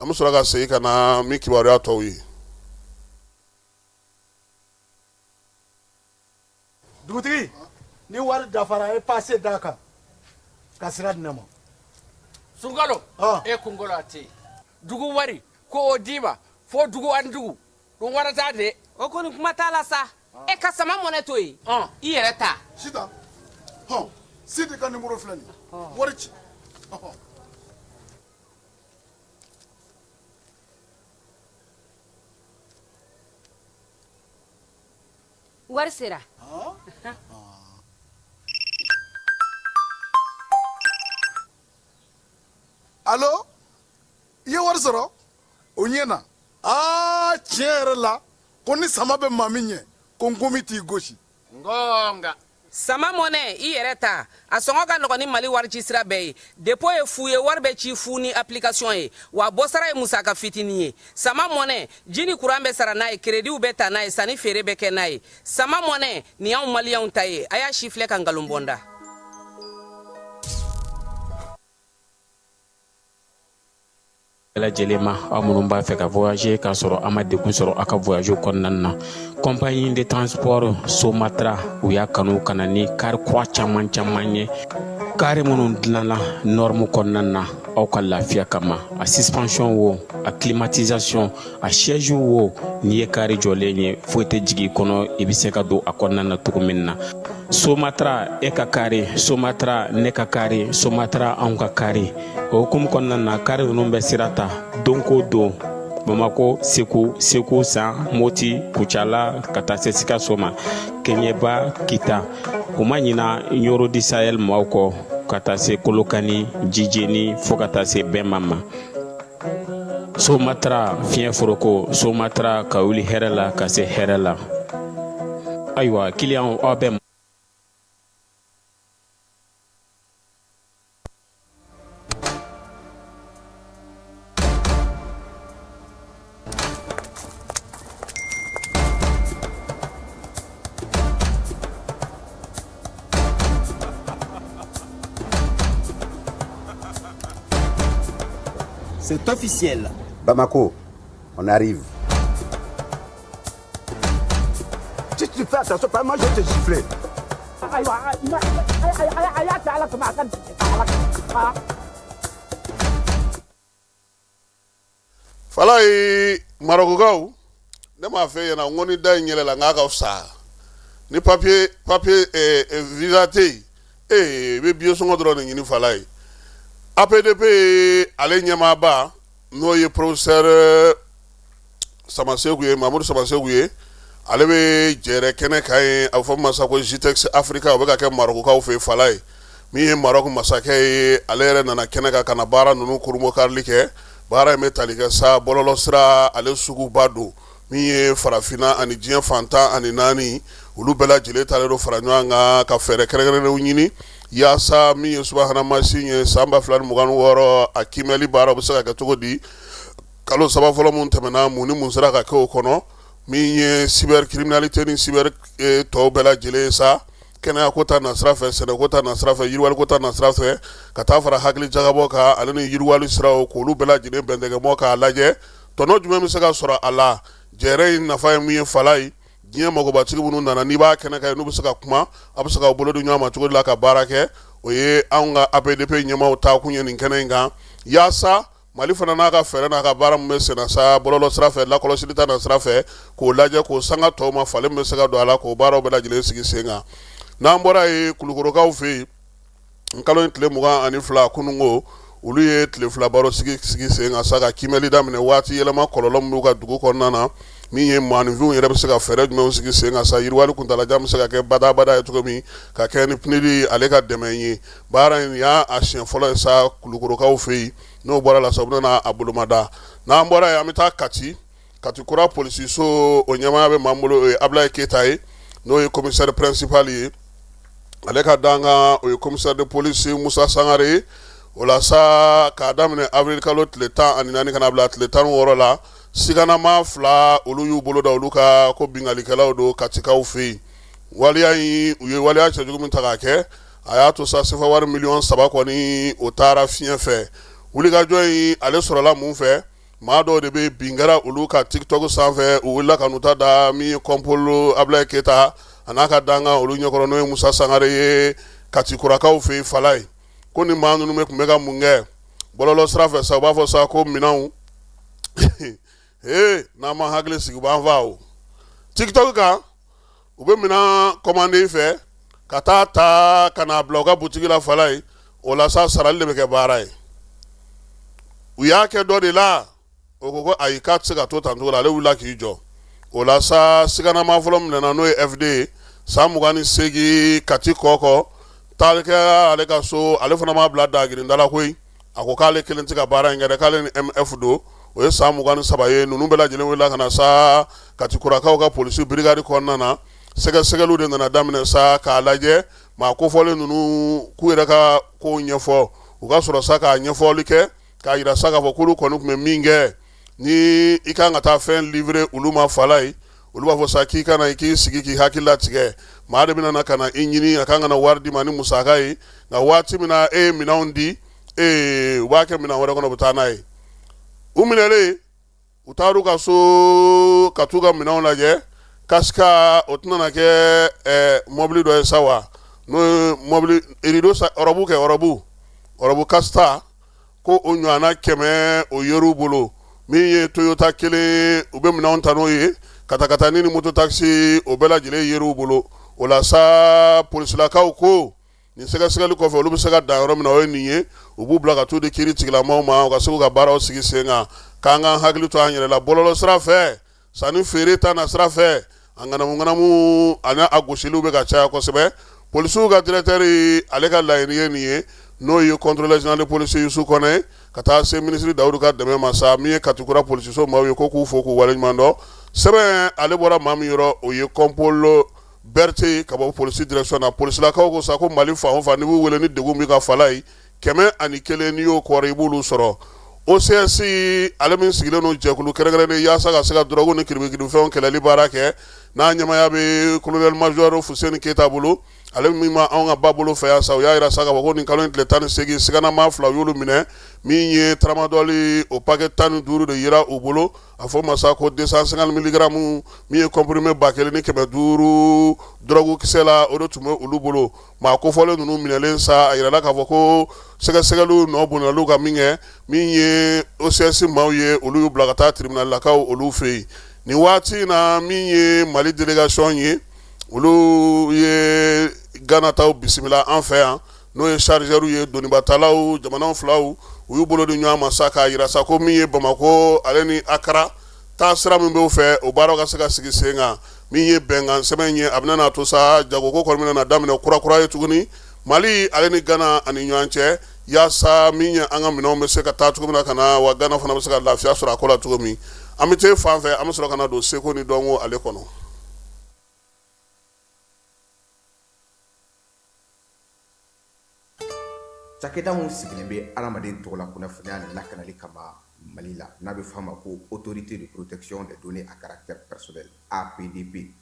An bɛ sɔrɔ ka segin ka na ni kibaruya tɔw ye. Dugutigi, ni wari dafara, e pase d'a kan ka sira di ne ma. Sunkalo, e kunkolo a tɛ yen. Dugu wari ko o d'i ma fo dugu ani dugu dun wara t'a de. O kɔni kuma t'a la sa. E ka sama mɔnɛ to yen, i yɛrɛ ta. Sitan, hɔn, Sidi ka nimoro filɛ nin ye, wari ci. Wari sera. Alo, i ye wari sɔrɔ? O ɲɛna. Aa, tiɲɛ yɛrɛ la, ko ni sama bɛ maa min ɲɛ, ko nkomi t'i gosi. Ngonga. Sama mɔnɛ, i yɛrɛ ta. A sɔngɔ ka nɔgɔn ni Mali warici sira bɛɛ ye. Depo ye fu ye, wari bɛ ci fu ni application ye, wa bɔsara ye musaka fitinin ye. Sama mɔnɛ, ji ni kuran bɛ sara n'a ye, kerediw bɛ ta n'a ye, sanni feere bɛ kɛ n'a ye. Sama mɔnɛ, nin y'anw maliyɛnw ta ye. A y'a sifilɛ ka nkalon bɔ n da. Bɛɛ lajɛlen ma, aw minnu b'a fɛ ka voyager k'a sɔrɔ a ma degun sɔrɔ aw ka voyage kɔnɔna na, compagnie de transport Somatra, u y'a kanu ka na ni kari kura caman caman ye, kari minnu dilanna norme kɔnɔna na aw ka lafiya kama. A suspension wo, a climatisation, a siège wo, n'i ye kari jɔlen ye, foyi tɛ jigin i kɔnɔ, i bɛ se ka don a kɔnɔna na cogo min na. Somatra, e ka kari Somatra, ne ka kari Somatra, anw ka kari. O hukumu kɔnɔna na, kari ninnu bɛ sira ta don ko don Bamakɔ, Segu, Segu San, Moti, Kucala, ka taa se Sikaso ma, Kɛɲɛba, Kita. U ma ɲina Ɲɔrɔ du Sahel maaw kɔ, ka taa se Kolokani, Jijeni, fo ka taa se Bɛnma ma. Somatra fiɲɛ foroko, Somatra ka wuli hɛrɛ la ka se hɛrɛ la. Ayiwa, kiliyanw, aw bɛ C'est officiel. Bamako, on arrive. Si tu fais attention, pas moi je vais te gifler. Falayi, Marɔkukaw, ne m'a f'e ɲɛna n ko ni da in yɛlɛla n k'a ka fisa ni papier papier visa tɛ yen. Ee, i bɛ billet sɔngɔ dɔrɔn de ɲini. Falayi, APDP ale ɲɛmaaba, n'o ye professeur Samaseku ye, Mamudu Samaseku ye, ale bɛ jɛrɛ kɛnɛ kan ye, a bɛ fɔ min ma sa ko Gitex Africa, o bɛ ka kɛ Marɔkukaw fɛ. Falayi, min ye Marɔku masakɛ ye, ale yɛrɛ nana kɛnɛ kan ka na baara ninnu kurunbonkarili kɛ. Baara in bɛ tali kɛ sa bɔlɔlɔ sira ale suguba don, min ye farafinna ani diɲɛ fan 14, olu bɛɛ lajɛlen talen don fara ɲɔgɔn kan ka fɛɛrɛ kɛrɛnkɛrɛnnenw ɲini yaasa min ye subahana mansin ye san 2026, a kiimɛli baara bɛ se ka kɛ cogo di. Kalo 3 fɔlɔ mun tɛmɛna, mun ni mun sera ka kɛ o kɔnɔ, min ye cybercriminalité ni cyber tɔw bɛɛ lajɛlen sa, kɛnɛya ko ta nasira fɛ, sɛnɛko ta nasira fɛ, yiriwali ko ta nasira fɛ, ka taa fara hakili jagabɔ kan ale ni yiriwali siraw, k'olu bɛɛ lajɛlen bɛntɛgɛmɔ k'a lajɛ tɔnɔ jumɛn bɛ se ka sɔrɔ a la. Jɛrɛ in nafa ye mun ye? Falayi, diɲɛ magobatigi minnu nana, n'i b'a kɛnɛ kan, n'u bɛ se ka kuma, a bɛ se k'aw bolo di ɲɔgɔn ma cogo di la ka baara kɛ. O ye anw ka APDP ɲɛmaaw taakun ye nin kɛnɛ in kan, yaasa Mali fana n'a ka fɛɛrɛ n'a ka baara min bɛ senna sa bɔlɔlɔ sira fɛ, lakɔlɔsili ta na sira fɛ, k'o lajɛ k'o sanga tɔw ma, falen bɛ se ka don a la, k'o baaraw bɛɛ lajɛlen sigi sen kan. N'an bɔra yen, Kulukorokaw fɛ yen, n kalo in tile 22 kununko, olu ye tile 2 baro sigi sigi sen kan sa ka kiimɛli daminɛ waati yɛlɛma kɔlɔlɔ min b'u ka dugu kɔnɔna na, min ye maaninfinw yɛrɛ bɛ se ka fɛɛrɛ jumɛnw sigi sen kan sa, yiriwali kuntalajan bɛ se ka kɛ badabada ye cogo min, ka kɛ ni PNUD ale ka dɛmɛ ye. Baara in y'a a siɲɛ fɔlɔ ye sa Kulukorokaw fɛ yen. N'o bɔra la sa, u bɛna a bolomada. N'an bɔra yen, an bɛ taa Kati, Kati kura polisiso, o ɲɛmaaya bɛ maa min bolo, o ye Abulayi Keyita ye, n'o ye commissaire principal ye. Ale ka dankan, o ye commissaire de police Musa Sangare ye. O la sa, k'a daminɛ avril kalo tile 14 ka na bila tile 16 la, siganama fila, olu y'u bolo da olu kan ko binkannikɛlaw don Katikaw fɛ yen. Waleya in, u ye waleya cɛjugu min ta k'a kɛ, a y'a to sa sefa wari miliyɔn 3 kɔni, o taara fiɲɛ fɛ. Wulikajɔ in ale sɔrɔla mun fɛ? Maa dɔw de bɛ bin kɛra olu ka TikTok sanfɛ, u wulila ka n'u ta da min ye Kɔnpolo Abulayi Keyita a n'a ka dankan olu ɲɛkɔrɔ, n'o ye Musa Sangare ye Katikurakaw fɛ yen Falayi. Ko ni maa ninnu bɛ tun bɛ ka mun kɛ bɔlɔlɔ sira fɛ sa, u b'a fɔ sa ko minɛnw ee, n'an ma hakili sigi u b'an faa o. TikTok kan, u bɛ minɛn kɔmande i fɛ ka taa ta ka n'a bila u ka butigi la Falayi. O la sa, sarali de bɛ kɛ baara ye. U y'a kɛ dɔ de la, o ko ko ayi, k'a tɛ se ka to tan cogo la. Ale wulila k'i jɔ. O la sa, siganama fɔlɔ minɛna, n'o ye FD ye, san 28, Kati Kɔkɔ. Taali kɛra ale ka so, ale fana m'a bila dagirinda la koyi. A ko k'ale kelen tɛ ka baara in kɛ dɛ, k'ale ni MF don, o ye san 23 ye. Ninnu bɛɛ lajɛlen wulila ka na sa Katikurakaw ka polisi brigade kɔnɔna na. Sɛgɛsɛgɛliw de nana daminɛ sa k'a lajɛ maa kofɔlen ninnu k'u yɛrɛ ka kow ɲɛfɔ. U ka sɔrɔ sa k'a ɲɛfɔli kɛ k'a jira sa k'a fɔ k'olu kɔni tun bɛ min kɛ, ni i kan ka taa fɛn livrer olu ma Falayi, olu b'a fɔ sa k'i ka na i k'i sigi k'i hakili latigɛ. Maa de bɛna na ka na i ɲini, a kan ka na wari d'i ma ni musaka ye, nka waati min na e ye minɛnw di, ee, u b'a kɛ minɛn wɛrɛ kɔnɔ, u bɛ taa n'a ye. U minɛlen, u taar'u ka so ka t'u ka minɛnw lajɛ. Kasika o tɛna na kɛ mɔbili dɔ ye sa wa, n'o ye mɔbili rideau sa, ɔrɔbu kɛ, ɔrɔbu kasita ko o ɲɔgɔnna 100 o yer'u bolo. Min ye Toyota kelen, u bɛ minɛnw ta n'o ye, katakatani ni moto taxi, o bɛɛ lajɛlen yer'u bolo. O la sa, polisilakaw ko nin sɛgɛsɛgɛli kɔfɛ, olu bɛ se ka dan yɔrɔ min na, o ye nin ye. U b'u bila ka t'u di kiiri tigilamaaw ma, u ka se k'u ka baaraw sigi sen kan. K'an k'an hakili to an yɛrɛ la bɔlɔlɔ sira fɛ, sanni feere ta na sira fɛ, a ŋanamu ani a gosiliw bɛ ka caya kosɛbɛ. Polisiw ka directeur ale ka laɲini ye nin ye, n'o ye contrôleur général de police Yusu Kɔnɛ, ka taa se minisiri Dawudu ka dɛmɛ ma sa. Min ye Katikura polisiso maaw ye, ko k'u fo k'u waleɲuman dɔn. Sɛbɛn ale bɔra maa min yɔrɔ, o ye Kɔnpolo Berete ka bɔ polisi direction na. Polisilakaw ko sa ko Mali fan o fan, n'i b'u wele ni degun b'i kan Falayi, 101, n'i y'o kɔrɔ, i b'olu sɔrɔ. OCS ale min sigilen don jɛkulu kɛrɛnkɛrɛnnen yaasa ka se ka dɔrɔgu ni kiribikirifɛnw kɛlɛli baara kɛ, n'a ɲɛmaaya bɛ colonel major Fuseni Keyita bolo, ale min ma anw ka ba bolo fɛ yan sa, u y'a jira sa k'a fɔ ko nin kalo in tile 18, siganamaa fila u y'olu minɛ. Min ye tramadol, o paquet 15 de yera u bolo. A fɔ ma sa ko 250 milligrammes, min ye comprimé 1500 dɔrɔgu kisɛ la, o de tun bɛ olu bolo. Maa kofɔlen ninnu minɛlen sa, a yirala k'a fɔ ko sɛgɛsɛgɛliw nɔ bonyana ka min kɛ, min ye OCS maaw ye, olu y'u bila ka taa tribunalakaw olu fɛ yen. Nin waati in na, min ye Mali délégation ye, olu ye Gana taw bisimila an fɛ yan, n'o ye chargeur ye, donibatalaw. Jamana filaw u y'u bolo di ɲɔgɔn ma sa k'a yira sa ko min ye Bamakɔ ale ni Akara taa sira min b'o fɛ, o baaraw ka se ka sigi sen kan. Min ye bɛnkan sɛbɛn ye, a bɛna n'a to sa jagoko kɔni bɛna daminɛ kurakura ye tuguni Mali ale ni Gana ani ɲɔgɔn cɛ, yaasa min ye an ka minɛnw bɛ se ka taa cogo min na ka na, wa Gana fana bɛ se ka lafiya sɔrɔ a ko la cogo min. An bɛ taa fan fɛ, an bɛ sɔrɔ ka na don seko ni dɔnko ale kɔnɔ. Cakɛda min sigilen bɛ adamaden tɔgɔla kunnafoniya lakanali kama Mali la, n'a bɛ f'a ma ko Autorité de protection des données à caractère personnel, APDP,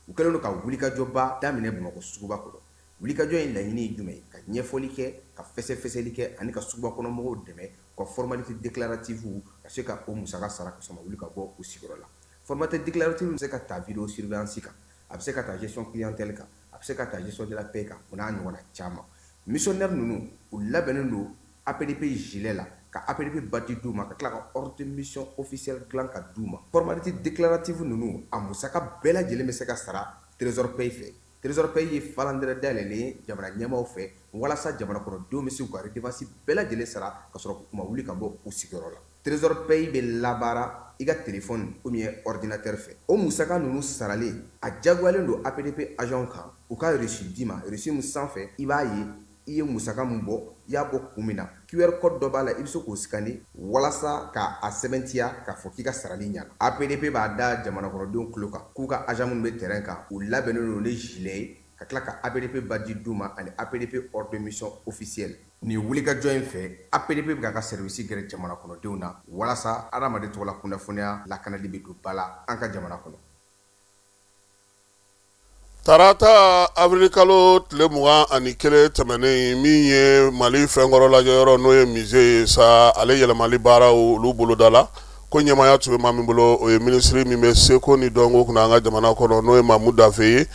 u kɛlen don ka wulikajɔba daminɛ Bamakɔ suguba kɔnɔ. Wulikajɔ in laɲini ye jumɛn ye? Ka ɲɛfɔli kɛ, ka fɛsɛfɛsɛli kɛ ani ka suguba kɔnɔ mɔgɔw dɛmɛ u ka formalité déclarative ka se ka o musaka sara ka sɔrɔ ma wuli ka bɔ u sigiyɔrɔ la. Formalité déclarative bɛ se ka ta vidéo surveillance kan, a bɛ se ka ta gestion clientèle kan, a bɛ se ka ta gestion de la paie kan, o n'a ɲɔgɔnna caman. Missionnaire ninnu, u labɛnnen don APDP gilet la, ka APDP badge d'u ma, ka tila ka ordre de mission officiel dilan ka d'u ma. Formalité déclarative ninnu, a musaka bɛɛ lajɛlen bɛ se ka sara Trésor Paye fɛ. Trésor Paye ye falandɛrɛ dayɛlɛlen ye jamana ɲɛmaaw fɛ walasa jamana kɔnɔdenw bɛ se k'u ka redevance bɛɛ lajɛlen sara ka sɔrɔ u ma wuli ka bɔ u sigiyɔrɔ la. Trésor Paye bɛ labaara i ka téléphone ou bien ordinateur fɛ. O musaka ninnu saralen, a jagoyalen don APDP agent kan u ka reçu d'i ma, reçu min sanfɛ i b'a ye i ye musaka min bɔ, i y'a bɔ kun min na. QR code dɔ b'a la, i bɛ se k'o scanner walasa k'a sɛbɛntiya k'a fɔ k'i ka sarali ɲɛna. APDP b'a da jamana kɔnɔdenw tulo kan k'u ka agent minnu bɛ terrain kan, u labɛnnen don ni gilet ye, ka tila ka APDP badge d'u ma ani APDP ordre de mission officiel. Nin wulikajɔ in fɛ, APDP bɛ k'a ka service gɛrɛ jamana kɔnɔdenw na walasa adamaden tɔgɔla kunnafoniya lakanali bɛ don ba la an ka jamana kɔnɔ. Tarata avril kalo tile 21 tɛmɛnen, min ye Mali fɛnkɔrɔ lajɛyɔrɔ, n'o ye musée ye sa, ale yɛlɛmali baaraw olu boloda la. Ko ɲɛmaaya tun bɛ maa min bolo, o ye minisiri min bɛ seko ni dɔnko kunna an ka jamana kɔnɔ, n'o ye Mamu Dafe ye.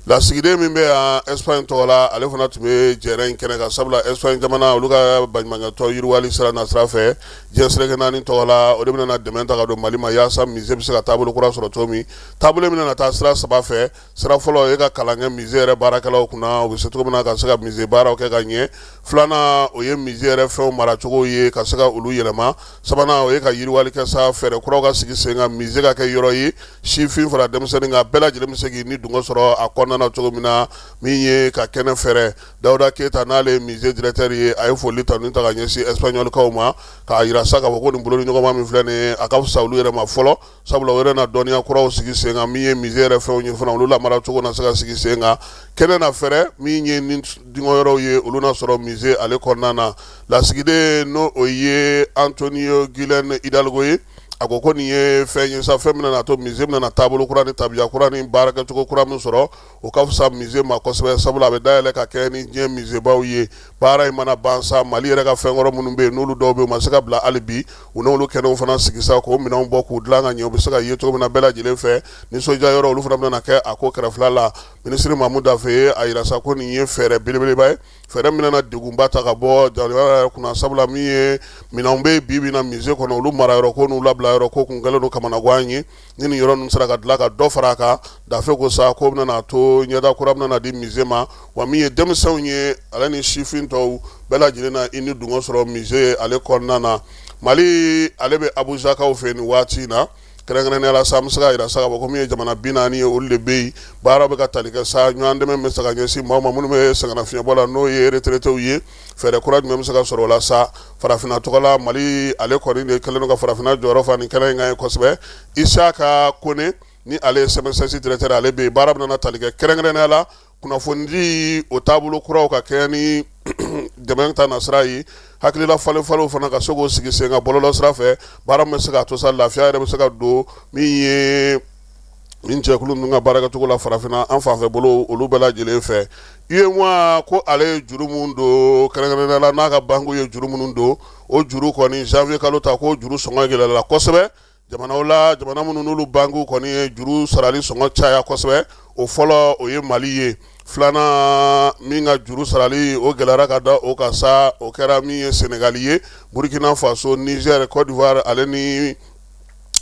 Lasigiden min bɛ yan Espagne tɔgɔ la, ale fana tun bɛ jɛrɛ in kɛnɛ kan, sabula Espagne jamana, olu ka baɲumankɛtɔn yiriwali sira nasira fɛ diɲɛ seleke naani tɔgɔ la, o de bɛna na dɛmɛ ta ka don Mali ma yaasa musée bɛ se ka taabolo kura sɔrɔ cogo min. Taabolo min bɛna taa sira saba fɛ. Sira fɔlɔ ye ka kalan kɛ musée yɛrɛ baarakɛlaw kunna, u bɛ se cogo min na ka se ka musée baaraw kɛ ka ɲɛ. Filanan, o ye musée yɛrɛ fɛnw maracogo ye, ka se ka olu yɛlɛma. Sabanan, o ye ka yiriwali kɛ sa, fɛɛrɛ kuraw ka sigi sen kan, musée ka kɛ yɔrɔ ye sifin fara denmisɛnnin kan, bɛɛ lajɛlen bɛ se k'i ni dungɔ sɔrɔ a kɔnɔna na cogo min na. Min ye ka kɛnɛ fɛrɛ, Dawuda Keyita, n'ale ye musée directeur ye, a ye foli tanu ta ka ɲɛsin Espagnolkaw ma, k'a jira sa k'a fɔ ko nin bolodiɲɔgɔnma min filɛ nin ye, a ka fisa olu yɛrɛ ma fɔlɔ, sabula o yɛrɛ na dɔnniya kuraw sigi sen kan. Min ye musée yɛrɛ fɛnw ye fana, olu lamara cogo na se ka sigi sen kan. Kɛnɛ na fɛrɛ, min ye ni dungɔ yɔrɔw ye, olu na sɔrɔ musée ale kɔnɔna na. Lasigiden, n'o o ye Antonio Guillen Hidalgo ye, a ko ko nin ye fɛn ye sa, fɛn min na to musée bɛna na taabolo kura ni tabiya kura ni baarakɛcogo kura min sɔrɔ, o ka fisa musée ma kosɛbɛ, sabula a bɛ dayɛlɛ ka kɛ ni diɲɛ muséebaw ye. Baara in mana ban sa, Mali yɛrɛ ka fɛnkɔrɔ minnu bɛ yen, n'olu dɔw bɛ yen u ma se ka bila hali bi, u n'olu kɛnɛw fana sigi sa, k'o minɛnw bɔ k'u dilan ka ɲɛ, u bɛ se ka ye cogo min na bɛɛ lajɛlen fɛ. Nisɔndiya yɔrɔ, olu fana bɛna kɛ a ko kɛrɛfɛla la. Minisiri Mamu Dafe ye a jira sa ko nin ye fɛɛrɛ belebeleba ye, fɛɛrɛ min bɛna degunba ta ka bɔ jamana yɛrɛ kunna, sabula min ye minɛnw bɛ bi bi na musée kɔnɔ, olu mara yɔrɔ ko n'u labila yɔrɔ ko kun kɛlen don kamanagan ye. Ni nin yɔrɔ ninnu sera ka dilan ka dɔ fara a kan, Dafe ko sa ko bɛna to ɲɛda kura bɛna na di musée ma, wa min ye denmisɛnw ye ale ni sifin tɔw bɛɛ lajɛlen na i ni dungɔ sɔrɔ musée ale kɔnɔna na. Mali ale bɛ Abujakaw fɛ nin waati in na, kɛrɛnkɛrɛnnenya la sa, an bɛ se k'a jira sa k'a fɔ ko min ye jamana 40 ye, olu de bɛ yen. Baara bɛ ka tali kɛ sa, ɲɔgɔn dɛmɛ bɛ se ka ɲɛsin maaw ma minnu bɛ sɛgɛnnafiɲɛbɔ la, n'o ye retraitéw ye. Fɛɛrɛ kura jumɛn bɛ se ka sɔrɔ o la sa farafinna tɔgɔ la? Mali ale kɔni de kɛlen don ka farafinna jɔyɔrɔ fa nin kɛnɛ in kan ye kosɛbɛ. Isaka Kone, ni ale ye CMSS directeur, ale bɛ yen. Baara bɛna tali kɛ kɛrɛnkɛrɛnnenya la kunnafonidi o taabolo kuraw ka kɛ ni dɛmɛ ta nasira ye, hakilila falen falenw fana ka se k'o sigi sen kan bɔlɔlɔ sira fɛ. Baara min bɛ se k'a to sa lafiya yɛrɛ bɛ se ka don min ye nin jɛkulu ninnu ka baarakɛcogo la farafinna an fanfɛ bolo, olu bɛɛ lajɛlen fɛ. UEMOA ko ale ye juru minnu don, kɛrɛnkɛrɛnnenya la n'a ka banque ye juru minnu don, o juru kɔni janvier kalo ta, k'o juru sɔngɔ gɛlɛyara kosɛbɛ. Jamanaw la, jamana minnu n'olu banque kɔni ye juru sarali sɔngɔ caya kosɛbɛ, o fɔlɔ o ye Mali ye. Filanan min ka juru sarali o gɛlɛyara ka da o kan sa, o kɛra min ye Senegali ye. Burkina Faso, Niger, Côte d'Ivoire ale ni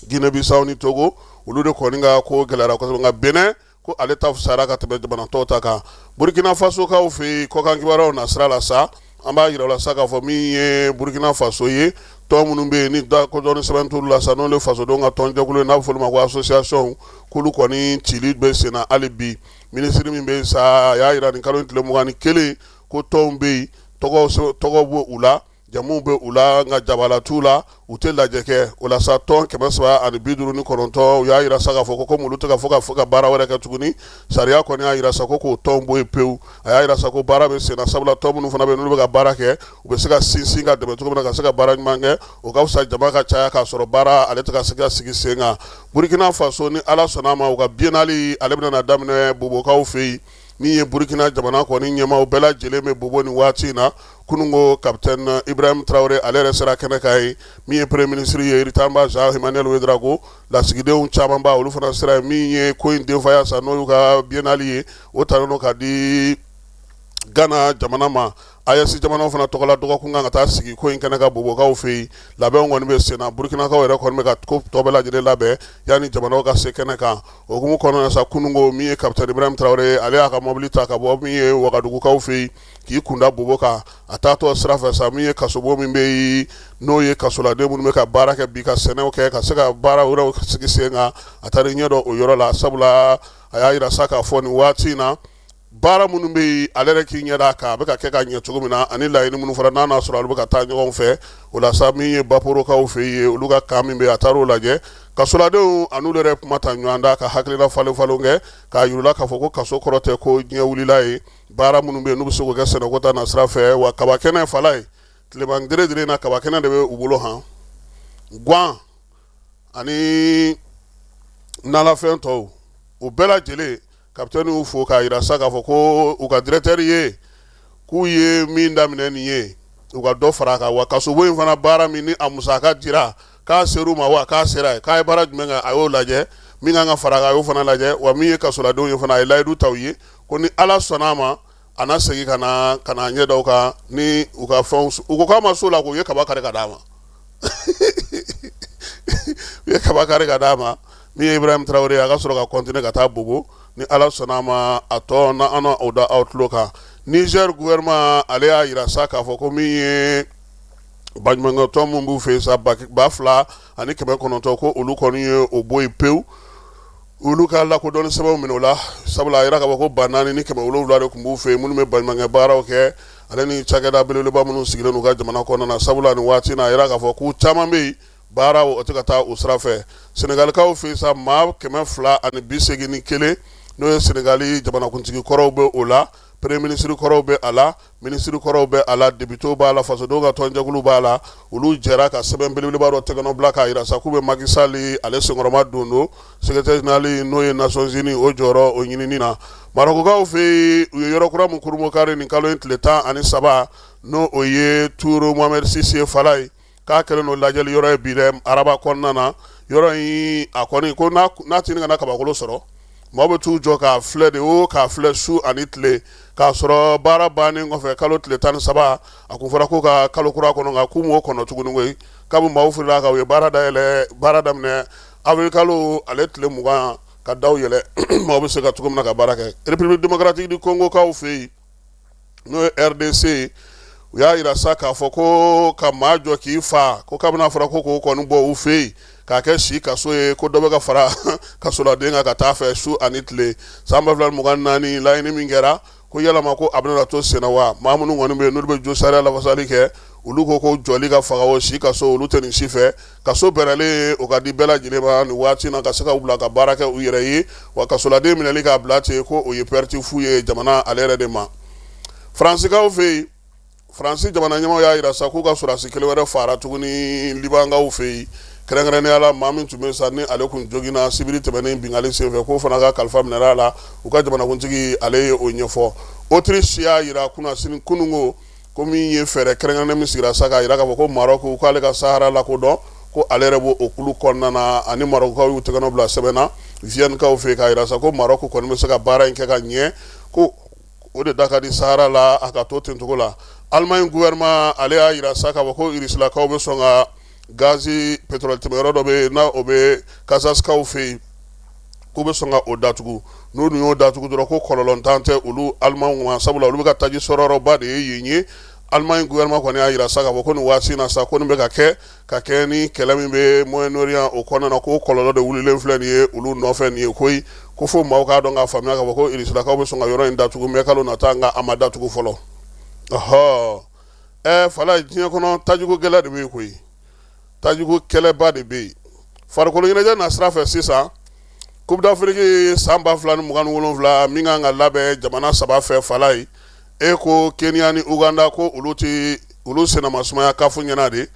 Guinée Bissau ni Togo, olu de kɔni ka ko gɛlɛyara kosɛbɛ. Nka Benin ko ale ta fisayara ka tɛmɛ jamana tɔw ta kan. Burkina Fasokaw fɛ yen, kɔkan kibaruyaw nasira la sa, an b'a jira la sa k'a fɔ min ye Burkina Faso ye, tɔn minnu bɛ yen ni da kodɔn sɛbɛn t'olu la sa, n'olu ye fasodenw ka tɔnjɛkulu ye, n'a bɛ f'olu ma ko association, k'olu kɔni cili bɛ sen na hali bi. Minisiri min bɛ yen sa, a y'a jira nin kalo in tile 21 ko tɔnw bɛ yen, tɔgɔ bɛ u la, jamuw bɛ u la, nka jabala t'u la, u tɛ lajɛ kɛ. O la sa, tɔn 359, u y'a jira sa k'a fɔ ko komi olu tɛ ka fɔ ka baara wɛrɛ kɛ tuguni, sariya kɔni y'a jira sa ko k'o tɔn bɔ yen pewu. A y'a jira sa ko baara bɛ sen na, sabula tɔn minnu fana bɛ yen n'olu bɛ ka baara kɛ, u bɛ se ka sinsin ka dɛmɛ cogo min na ka se ka baara ɲuman kɛ, o ka fisa jama ka caya k'a sɔrɔ baara ale tɛ ka se ka sigi sen kan. Burkina Faso, ni Ala sɔnna a ma, u ka biennale ale bɛna daminɛ Bobokaw fɛ yen. Min ye Burkina jamana kɔni ɲɛmaaw bɛɛ lajɛlen bɛ Bobo nin waati in na. Kununko capitaine Ibrahim Traoré ale yɛrɛ sera kɛnɛ kan yen. Min ye premier ministre ye, Ritamba Jean Emmanuel Ouédraogo, lasigidenw camanba olu fana sera yen. Min ye ko in denfaya sa, n'o y'u ka biennale ye, o talen don ka di Ghana jamana ma. AES jamanaw fana tɔgɔla dɔgɔkun kan ka taa sigi ko in kɛnɛ kan Bobokaw fɛ yen. Labɛnw kɔni bɛ sen na. Burkinakaw yɛrɛ kɔni bɛ ka ko tɔ bɛɛ lajɛlen labɛn yanni jamanaw ka se kɛnɛ kan. O hukumu kɔnɔna na sa, kununko min ye capitaine Ibrahim Traoré, ale y'a ka mɔbili ta ka bɔ min ye Wagadugukaw fɛ yen k'i kunda Bobo kan. A taatɔ sira fɛ sa, min ye kasobon min bɛ yen, n'o ye kasoladen minnu bɛ ka baara kɛ bi, ka sɛnɛw kɛ, ka se ka baara wɛrɛw sigi sen kan, a taara ɲɛ dɔn o yɔrɔ la, sabula a y'a jira sa k'a fɔ nin waati in na, baara minnu bɛ yen, ale yɛrɛ k'i ɲɛ d'a kan, a bɛ ka kɛ ka ɲɛ cogo min na, ani laɲini minnu fɔra, n'a sɔrɔ olu bɛ ka taa ɲɔgɔn fɛ. O la sa, min ye Baporokaw fɛ yen, olu ka camp min bɛ yen, a taar'o lajɛ. Kasoladenw an'olu yɛrɛ kuma ta ɲɔgɔn da, ka hakilina falen falen kɛ, k'a yir'u la k'a fɔ ko kaso kɔrɔ tɛ ko diɲɛ wulila ye. Baara minnu bɛ yen, n'u bɛ se k'o kɛ sɛnɛko ta nasira fɛ, wa kaba kɛnɛ fala ye tileman gere na, kaba kɛnɛ de bɛ u bolo han, guan ani nalafɛn tɔw, o bɛɛ lajɛlen. Capitaine y'u fo k'a jira sa k'a fɔ ko u ka directeur ye k'u ye min daminɛ nin ye, u ka dɔ fara a kan, wa kasobon in fana baara min ni a musaka dira K'a ser'u ma wa k'a sera yen, k'a ye baara jumɛn kɛ, a y'o lajɛ, min kan ka fara a kan, a y'o fana lajɛ, wa min ye kasoladenw ye fana, a ye layidu ta u ye ko ni Ala sɔnna a ma, a na segin ka na ka na ɲɛ da u kan ni u ka fɛnw. U ko k'a ma s'o la, k'u ye kaba kari ka d'a ma, u ye kaba kari ka d'a ma. Min ye Ibrahim Traoré ye, a ka sɔrɔ ka continuer ka taa Bobo. Ni Ala sɔnna a ma, a tɔ na an na o da aw tulo kan. Niger gouvernement, ale y'a yira sa k'a fɔ ko min ye baɲumankɛtɔn min b'u fɛ yen sa, 2900, ko olu kɔni ye o bɔ yen pewu, olu ka lakodɔnni sɛbɛnw minɛ o la, sabula a yira k'a fɔ ko 4700 de tun b'u fɛ yen, minnu bɛ baɲumankɛ baaraw kɛ, ale ni cakɛda belebeleba minnu sigilen n'u ka jamana kɔnɔna na, sabula nin waati in na, a yira k'a fɔ k'u caman bɛ yen, baaraw o tɛ ka taa u sira fɛ. Senegalikaw fɛ yen sa, maa 281, n'o ye Senegali jamanakuntigi kɔrɔw bɛ o la, premier ministre kɔrɔw bɛ a la, minisiri kɔrɔw bɛ a la, députéw b'a la, fasodenw ka tɔnjɛkulu b'a la, olu jɛra ka sɛbɛn belebeleba dɔ tɛgɛnɔ bila k'a yira sa k'u bɛ Macky Sall ale senkɔrɔma don don secrétaire général, n'o ye Nations Unies, o jɔyɔrɔ o ɲinini na. Marɔkukaw fɛ yen, u ye yɔrɔ kura min kurunbonkari nin kalo in tile 13, n'o o ye Tour Mohamed VI ye, Falaye, k'a kɛlen don lajɛli yɔrɔ ye bi dɛ, araba kɔnɔna na. Yɔrɔ in a kɔni ko n'a tɛ ɲini ka na kabakolo sɔrɔ, maaw bɛ t'u jɔ k'a filɛ de, o k'a filɛ su ani tile, k'a sɔrɔ baara bannen kɔfɛ kalo tile 13, a kun fɔra ko ka kalo kura kɔnɔ, nka k'u m'o kɔnɔ tuguni koyi, kabi maaw filila kan, u ye baara dayɛlɛ, baara daminɛ avril kalo ale tile 20, ka daw yɛlɛ maaw bɛ se ka cogo min na ka baara kɛ. République démocratique du Congo kaw fɛ yen, n'o ye RDC ye, u y'a yira sa k'a fɔ ko ka maa jɔ k'i fa, ko kabini a fɔra ko k'o kɔni bɔ u fɛ yen k'a kɛ si kaso ye, ko dɔ bɛ ka fara kasoladen kan ka taa fɛ su ani tile. San 2024 laɲini min kɛra, ko yalama ko a bɛna to senna wa? Maa minnu kɔni bɛ yen n'olu bɛ jo sariya lafasali kɛ, olu ko ko jɔli ka faga o si kaso, olu tɛ nin si fɛ. Kaso bɛrɛlen o ka di bɛɛ lajɛlen ma nin waati na, ka se ka u bila ka baara kɛ u yɛrɛ ye, wa kasoladen minɛli k'a bila ten, ko o ye perte fu ye jamana ale yɛrɛ de ma. Faransikaw fɛ yen, Faransi jamana ɲɛmaaw y'a yira sa k'u ka sɔrɔdasi kelen wɛrɛ faara tuguni Libankaw fɛ yen, kɛrɛnkɛrɛnnenya la maa min tun bɛ sa ni ale kun joginna sibiri tɛmɛnen binkanni senfɛ, k'o fana ka kalifa minɛra a la, u ka jamanakuntigi ale ye o ɲɛfɔ. Autriche y'a yira kunasini kununko ko min ye fɛɛrɛ kɛrɛnkɛrɛnnen min sigira sa k'a yira k'a fɔ ko Maroc k'ale ka Sahara lakodɔn, ko ale yɛrɛ b'o o kulu kɔnɔna na, ani Maroc y'u tɛgɛnɔ bila sɛbɛn na Vienne-kaw fɛ, k'a yira sa ko Maroc kɔni bɛ se ka baara in kɛ ka ɲɛ, ko o de da ka di Sahara la, a ka to ten cogo la. Allemagne gouvernement ale y'a yira sa k'a fɔ ko Irisilakaw bɛ sɔn ka gazi pétrole tɛmɛyɔrɔ dɔ bɛ yen, n'a o bɛ Kazakhskaw fɛ yen, k'u bɛ sɔn ka o datugu. N'u dun y'o datugu dɔrɔn, ko kɔlɔlɔntan tɛ olu Allemagne ma, sabula olu bɛ ka taji sɔrɔyɔrɔba de ye yen ye. Allemagne gouvernement kɔni y'a yira sa k'a fɔ ko nin waati in na sa, ko nin bɛ ka kɛ ka kɛ ni kɛlɛ min bɛ Moyen-Orient o kɔnɔna na, ko kɔlɔlɔ de wulilen filɛ nin ye olu nɔfɛ nin ye koyi, ko fo maaw k'a dɔn k'a faamuya k'a fɔ ko Irisilakaw bɛ sɔn ka yɔrɔ in datugu mɛ kalo nata, nka a ma datugu fɔlɔ. Ɔhɔ ɛ Falaye, diɲɛ kɔnɔ tajiko gɛlɛya de bɛ yen koyi, tajiko kɛlɛba de bɛ yen. Farikolo ɲɛnajɛ na sira fɛ sisan, Coupe d'Afrique san 2027 min kan ka labɛn jamana saba fɛ, Falaye, e ko Kenya ni Uganda, ko olu tɛ olu senama sumaya CAF ɲɛna de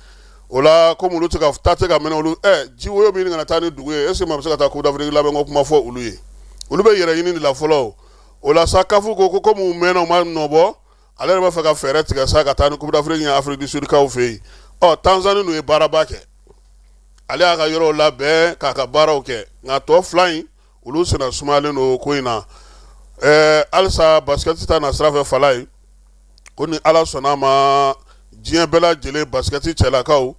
o la, komi olu tɛ ka taa tɛ ka minɛ olu ɛ jiwoyo bɛ ɲini ka na taa ni dugu ye. Est ce que maa bɛ se ka taa Coupe d'Afrique labɛn ko kuma fɔ olu ye? Olu bɛ yɛrɛ ɲini de la fɔlɔ. O la sa, CAF ko komi u mɛnna u ma nɔ bɔ, ale yɛrɛ b'a fɛ ka fɛɛrɛ tigɛ sa ka taa ni Coupe d'Afrique ye Afrique du Sud kaw fɛ yen. Ɔ Tanzanie n'u ye baaraba kɛ, ale y'a ka yɔrɔw labɛn k'a ka baaraw kɛ, nka tɔ fila in olu senna sumayalen don ko in na. Ɛɛ halisa basket ta na sira fɛ, Falaye, ko ni Ala sɔnna a ma, diɲɛ bɛɛ lajɛlen basket cɛlakaw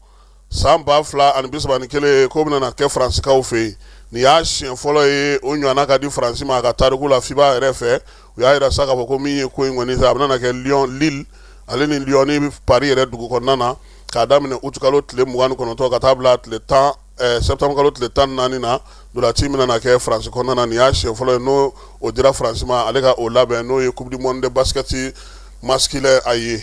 san 2031, k'o bɛna na kɛ Faransikaw fɛ yen. Nin y'a siɲɛ fɔlɔ ye o ɲɔgɔnna ka di Faransi ma a ka tariku la FIBA yɛrɛ fɛ. U y'a yira sa k'a fɔ ko min ye ko in kɔni sa, a bɛna na kɛ Lyon, Lille ale ni Lyon ni Paris yɛrɛ dugu kɔnɔna na, k'a daminɛ août kalo tile 29 ka taa bila tile 10 septembre kalo tile 14 na. Ntolanci bɛna na kɛ Faransi kɔnɔna na. Nin y'a siɲɛ fɔlɔ ye n'o o dira Faransi ma ale ka o labɛn, n'o ye Coupe du monde de basket masculin. A ye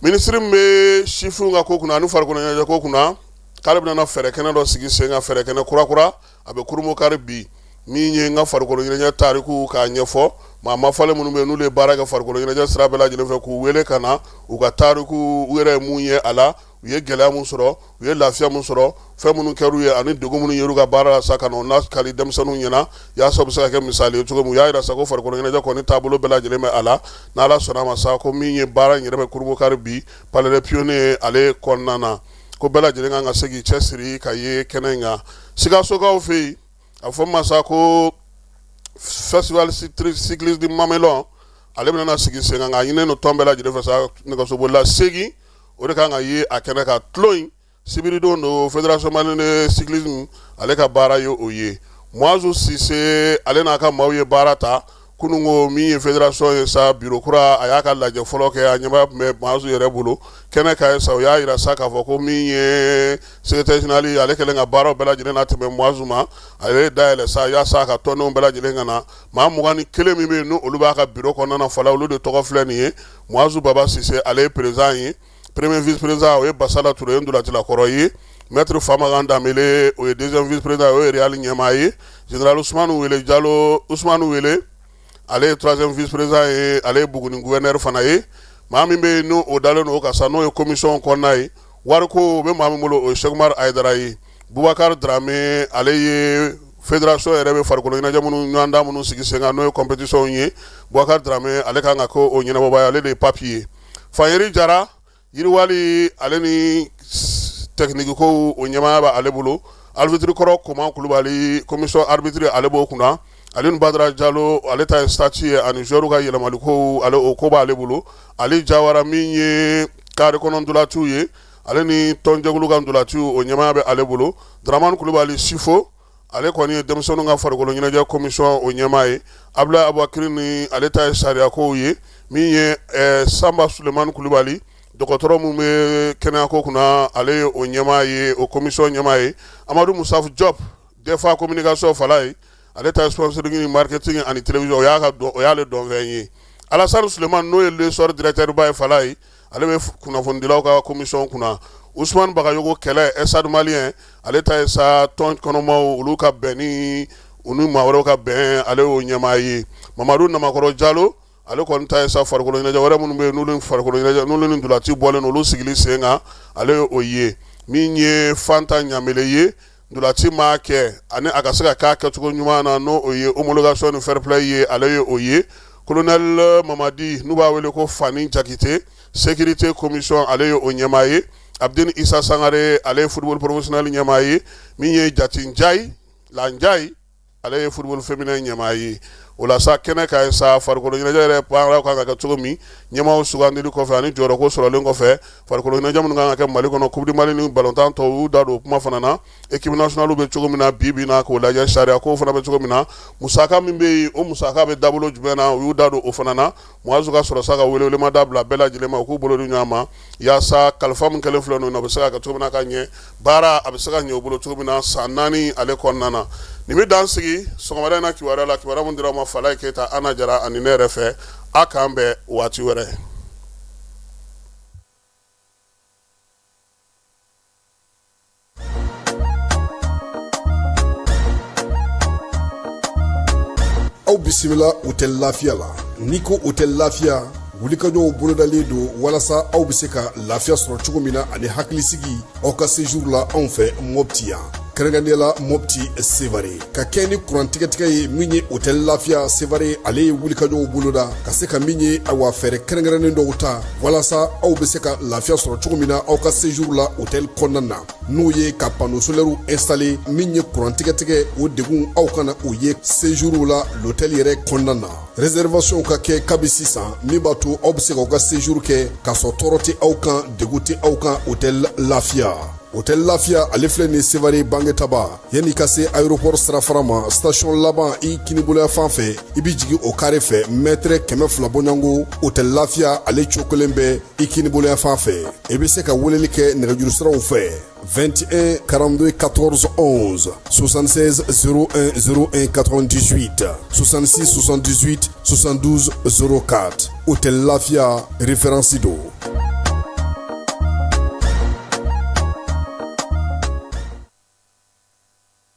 minisiri min bɛ sifinw ka ko kunna ani farikolo ɲɛnajɛ ko kunna, k'ale bɛna fɛɛrɛ kɛnɛ dɔ sigi sen kan, fɛɛrɛ kɛnɛ kurakura, a bɛ kurunbonkari bi, min ye n ka farikolo ɲɛnajɛ tariku k'a ɲɛfɔ maa mafalen minnu bɛ yen n'olu ye baara kɛ farikolo ɲɛnajɛ sira bɛɛ lajɛlen fɛ, k'u wele ka na u ka tariku, u yɛrɛ ye mun ye a la, u ye gɛlɛya mun sɔrɔ, u ye lafiya mun sɔrɔ, fɛn minnu kɛr'u ye ani degun minnu yer'u ka baara la sa, ka na o lakali denmisɛnninw ɲɛna yaasa u bɛ se ka kɛ misali ye cogo min. U y'a yira sa ko farikolo ɲɛnajɛ kɔni taabolo bɛɛ lajɛlen bɛ a la. N'Ala sɔnna a ma sa, ko min ye baara in yɛrɛ bɛ kurunbonkari bi Palais des Pionniers ale kɔnɔna na. Ko bɛɛ lajɛlen kan ka se k'i cɛsiri ka ye kɛnɛ in kan. Sikasokaw fɛ yen, a fɔ ma sa ko festival cycliste du Mamelon, ale bɛna sigi sen kan, k'a ɲininen don tɔn bɛɛ lajɛlen fɛ sa, nɛgɛsobolila 8 o de kan ka ye a kɛnɛ kan. Tulon in sibiridon don, Fédération malienne de cyclisme ale ka baara ye o ye. Muazu Sise, ale n'a ka maaw ye baara ta kununko. Min ye fédération ye sa, bureau kura, a y'a ka lajɛ fɔlɔ kɛ, a ɲɛmaaya tun bɛ Muazu yɛrɛ bolo kɛnɛ kan ye sa. O y'a jira sa k'a fɔ ko min ye secrétaire général ye, ale kɛlen ka baaraw bɛɛ lajɛlen natɛmɛ Muazu ma. Ale ye dayɛlɛ sa yaasa ka tɔndenw bɛɛ lajɛlen ka na. Maa 21 min bɛ yen, n'olu b'a ka bureau kɔnɔna na fɔlɔ, olu de tɔgɔ filɛ nin ye: Muazu Baba Sise, ale ye président ye. Premier vice président, o ye Basala Ture ye, ntolacila kɔrɔ ye. Maître Famakan Danbele, o ye deuxième vice président, o ye Real ɲɛmaa ye. Général Usmanu Wele Jalo, Usmanu Wele, ale ye troisième vice président ye, ale ye Buguni gouverneur fana ye. Maa min bɛ yen, n'o o dalen don o kan sa, n'o ye commission kɔnɔna ye, wariko o bɛ maa min bolo, o ye Sɛkumari Hayidara ye. Bubakari Darame, ale ye fédération yɛrɛ bɛ farikolo ɲɛnajɛ minnu ɲɔgɔndan minnu sigi sen kan, n'o ye compétition ye, Bubakari Darame, ale kan ka kɛ o ɲɛnabɔbaa ye, ale de ye pape ye. Fanyeri Jara, yiriwali ale ni technique kow, o ɲɛmaaya bɛ ale bolo. Arbitre kɔrɔ Koman Kulubali, commission arbitre, ale b'o kunna. Alioune Badara Jalo, ale ta ye statut ye ani joueur ka yɛlɛmali kow, ale o ko b'ale bolo. Ali Jawara, min ye carré kɔnɔ ntolaciw ye, ale ni tɔnjɛkulu ka ntolaciw, o ɲɛmaaya bɛ ale bolo. Dramane Kulubali Sifo, ale kɔni ye denmisɛnninw ka farikolo ɲɛnajɛ commission o ɲɛmaa ye. Abdoulaye Abubakari ni ale ta ye sariya kow ye. Min ye Sanba Sulemani Kulubali, dɔgɔtɔrɔ min bɛ kɛnɛyako kunna, ale ye o ɲɛmaa ye, o commission ɲɛmaa ye. Amadu Musafu Jɔp, DFA communication fala ye, ale ta ye sponsoring ni marketing ani télévision, o y'a ka o y'ale dɔnfɛn ye. Alasani Sulemani, n'o ye L'Essor directeur ba ye fala ye, ale bɛ kunnafonidilaw ka commission kunna. Usumani Bagayogo Kɛlɛ, Stade Malien, ale ta ye sa tɔn kɔnɔmaw olu ka bɛn ni u ni maa wɛrɛw ka bɛn, ale y'o ɲɛmaa ye. Mamadu Namakɔrɔ Jalo, ale kɔni ta ye sa farikolo ɲɛnajɛ wɛrɛ minnu bɛ yen, n'olu farikolo ɲɛnajɛ n'olu ni ntolaci bɔlen don, olu sigili sen kan, ale ye o ye. Min ye Fanta Ɲamele ye, ntolaci maa kɛ ani a ka se ka k'a kɛcogo ɲuman na, n'o o ye homologation ni fair play ye, ale ye o ye. Colonel Mamadi, n'u b'a wele ko Fani Jakite, sécurité commission, ale ye o ɲɛmaa ye. Abdini Isa Sangare, ale ye football professionnel ɲɛmaa ye. Min ye Jati Njayi Lanjayi, ale ye football féminin ɲɛmaa ye. O la sa, kɛnɛ kan ye sa, farikolo ɲɛnajɛ yɛrɛ baaraw kan ka kɛ cogo min, ɲɛmaaw sugandili kɔfɛ ani jɔyɔrɔko sɔrɔlen kɔfɛ, farikolo ɲɛnajɛ minnu kan ka kɛ Mali kɔnɔ, Coupe du Mali ni balontan tɔw, u y'u da don o kuma fana na. Équipe nationale bɛ cogo min na bi bi in na, k'o lajɛ, sariya kow fana bɛ cogo min na, musaka min bɛ yen, o musaka bɛ dabolo jumɛn na, u y'u da don o fana na. Muazu ka sɔrɔ sa ka welewelemada bila bɛɛ lajɛlen ma, u k'u bolo di ɲɔgɔn ma yaasa kalifa min kɛlen filɛ nin ye, a bɛ se ka kɛ cogo min na ka ɲɛ, baara a bɛ se ka ɲɛ u bolo cogo min na san 4 ale kɔnɔna na. Nin bɛ dan sigi sɔgɔmada in na kibaruya la, kibaruya min dira aw ma Falaye Keyita, Ana Jara ani ne yɛrɛ fɛ. A k'an bɛn waati wɛrɛ. Aw bisimila Hôtel Lafiya la. N'i ko Hôtel Lafiya, wulikajɔw bolodalen don walasa aw bɛ se ka lafiya sɔrɔ cogo min na ani hakilisigi aw ka séjour la anw fɛ Mopti yan, kɛrɛnkɛrɛnnenya la Mopti Sevare. Ka kɛ ni kuran tigɛtigɛ ye, min ye Hôtel Lafiya Sevare, ale ye wulikajɔw boloda ka se ka min ye, awa, fɛɛrɛ kɛrɛnkɛrɛnnen dɔw ta walasa aw bɛ se ka lafiya sɔrɔ cogo min na aw ka séjour la hôtel kɔnɔna na, n'o ye ka panneau solaire installer. Min ye kuran tigɛtigɛ, o degun aw kana o ye séjour la l'hôtel yɛrɛ kɔnɔna na. Réservation ka kɛ kabi sisan, min b'a to aw bɛ se k'aw ka séjour kɛ k'a sɔrɔ tɔɔrɔ tɛ aw kan, degun tɛ aw kan. Hôtel Lafiya, Hôtel Lafiya, ale filɛ nin Sevare Bangetaba, yanni ka se aéroport sirafara ma, station laban i kiniboloya fan fɛ, i bɛ jigin o carré fɛ, mètre 200 bɔɲɔgɔnko, Hôtel Lafiya ale cokolen bɛ i kiniboloya fan fɛ. I bɛ se ka weleli kɛ nɛgɛjuru siraw fɛ: 21 42 14 11, 76 01 01 98, 66 78 72 04. Hôtel Lafiya, référence don.